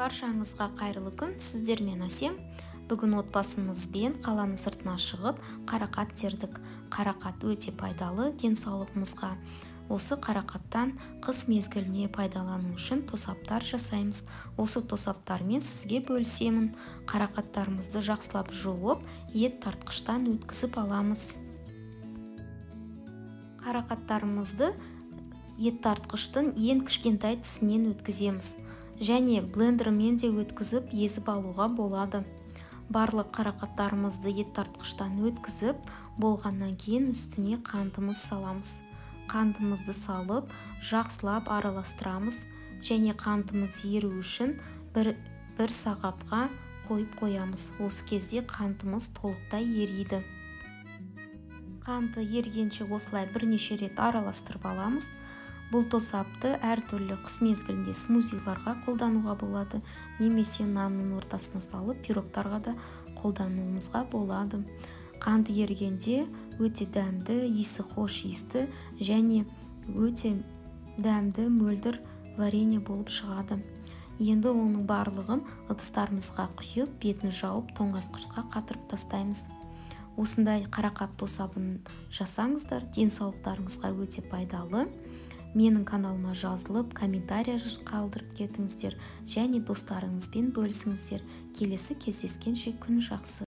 Баршаңызға қайырлы күн, сіздермен Әсем. Бүгін отбасымызбен қаланың сыртына шығып, қарақат тердік. Қарақат өте пайдалы денсаулығымызға. Осы қарақаттан қыс мезгіліне пайдалану үшін тосаптар жасаймыз. Осы тосаптармен сізге бөлісемін. Қарақаттарымызды жақсылап жуып, ет тартқыштан өткізіп аламыз. Қарақаттарымызды ет тартқыштың ең кішкентай тісінен өткіземіз. Және блендермен де өткізіп, езіп алуға болады. Барлық қарақаттарымызды ет тартқыштан өткізіп, болғаннан кейін үстіне қантымыз саламыз. Қантымызды салып, жақсылап араластырамыз. Және қантымыз еру үшін бір сағатқа қойып қоямыз. Осы кезде қантымыз толықтай ериді. Қанты ергенше осылай бірнеше рет араластырып аламыз. Бұл тосапты әртүрлі қыс мезгілінде смузиларға қолдануға болады, немесе нанның ортасына салып пирогтарға да қолдануымызға болады. Қанты ергенде өте дәмді, иісі хош иісті және өте дәмді мөлдір варенье болып шығады. Енді оның барлығын ыдыстарымызға құйып, бетін жауып, тоңазытқышқа қатырып тастаймыз. Осындай қарақат тосабын жасаңыздар, денсаулықтарыңызға өте пайдалы. Менің каналыма жазылып, комментария қалдырып кетіңіздер және достарыңызбен бөлісіңіздер. Келесі кездескенше күн жақсы.